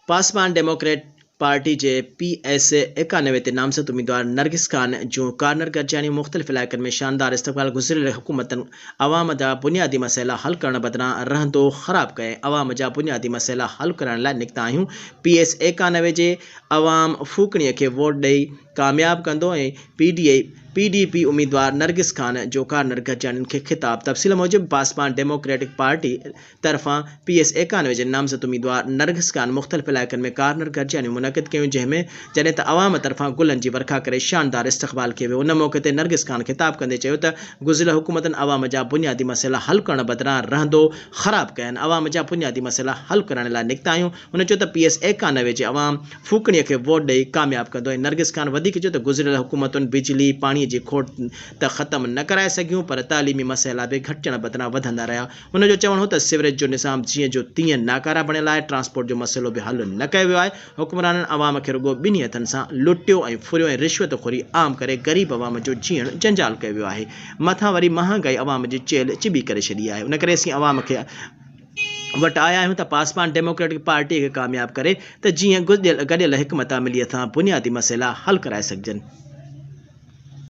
پاسبان democrat party جي P S 91 تي نامزد اميدوار نرگس خان جون ڪارنر گڏجاڻيون مختلف علائقن ۾ شاندار استقبال گذريل حڪومتن عوام جا بنيادي مسئلا حل ڪرڻ بدران رهندو خراب ڪيائين عوام جا بنيادي مسئلا حل ڪرائڻ لاء نڪتا آهيون پي ايس 91 جي عوام ڦوڪڻي کي ووٽ ڏئي ڪامياب ڪندو ۽ P D A P D P اميدوار نرگس خان جو ڪارنر گڏجاڻين کي خطاب تفصيل موجب پاسبان ڊيموڪريٽڪ پارٽي طرفان پي ايس 91 جي نامزد اميدوار نرگس خان مختلف علائقن ۾ ڪارنر گڏجاڻيون منعقد ڪيون جنهن ۾ جڏهن ته عوام طرفان گلن جي ورکا ڪري شاندار استقبال ڪيو ويو ان موقعي تي نرگس خان خطاب ڪندي چيو ته گذريل حڪومتن عوام جا بنيادي مسئلا حل ڪرڻ بدران رهندو خراب ڪيا آهن عوام جا بنيادي مسئلا حل ڪرائڻ لاء نڪتا آهيون هن چيو ته پي ايس 91 جي عوام ڦوڪڻي کي ووٽ ڏئي ڪامياب ڪندو ۽ نرگس خان وڌيڪ چيو ته گذريل حڪومتن بجلي، پاڻي جي کوٽ ته ختم نه ڪرائي سگهيون پر تعليمي مسئلا به گهٽجڻ بدران وڌندا رهيا. هن جو چوڻ هو ته سيوريج جو نظام جيئن جو تيئن ناڪاره بڻيل آهي، ٽرانسپورٽ جو مسئلو به حل نه ڪيو ويو آهي، حڪمرانن عوام کي رڳو ٻنهي هٿن سان لٽيو ۽ ڦريو ۽ رشوت خوري عام ڪري غريب عوام جو جيئڻ جنجال ڪيو ويو آهي، مٿان وري مهانگائي عوام جي چيلهه چٻي ڪري ڇڏي آهي، ان ڪري اسين عوام کي. وٽ آيا آهيون ته پاسبان ڊيموڪريٽڪ پارٽيء کي ڪامياب ڪري ته جيئن گڏيل حڪمت عمليء سان بنيادي مسئلا حل ڪرائي سگهجن.